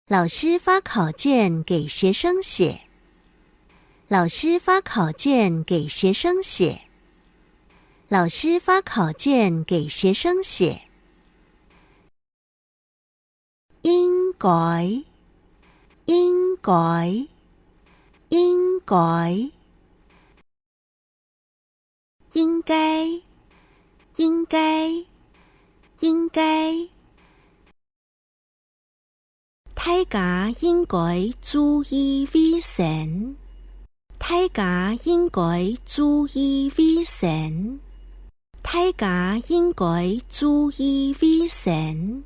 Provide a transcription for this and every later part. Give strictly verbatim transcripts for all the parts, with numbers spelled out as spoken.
老師發考卷給學生寫。老師發考卷給學生寫。老師發考卷給學生寫。應該，應該，應該。 應該，應該，應該。大家應該注意衛生。大家應該注意衛生。大家應該注意衛生。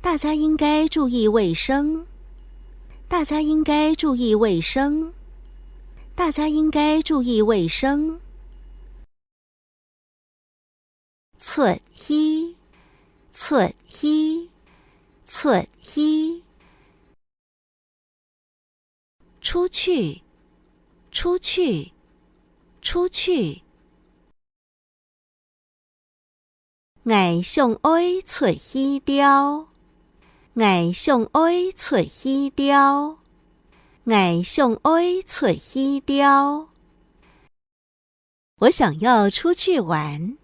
大家應該注意衛生。大家應該注意衛生。大家應該注意衛生。出去，出去，出去。 出去，出去，出去。𠊎想愛出去尞。𠊎想愛出去尞。𠊎想愛出去尞。 我想要出去玩。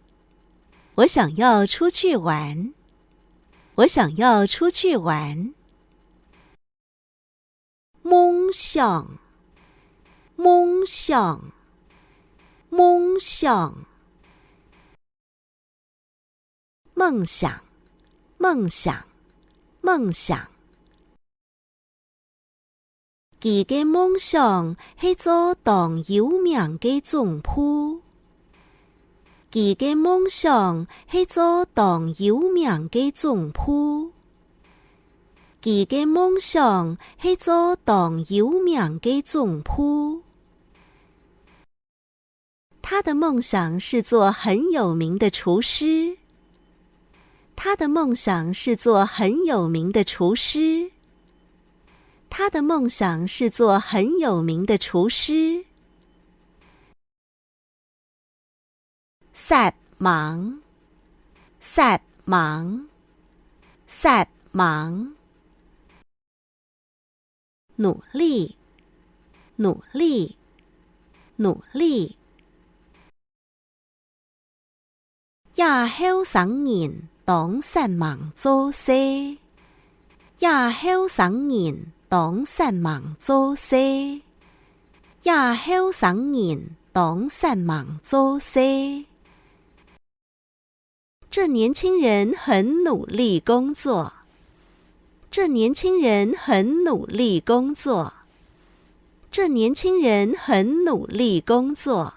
我想要出去玩。我想要出去玩。夢想，夢想，夢想。 夢想，夢想，夢想。佢个夢想係做當有名个總舖。佢个夢想係做當有名个總舖。佢个夢想係做當有名个總舖。 他的夢想是做很有名的廚師。他的夢想是做很有名的廚師。他的夢想是做很有名的廚師。煞猛，煞猛，煞猛。 努力，努力，努力。這後生人當煞猛做事。這後生人當煞猛做事。這後生人當煞猛做事。 這年輕人很努力工作。這年輕人很努力工作。這年輕人很努力工作。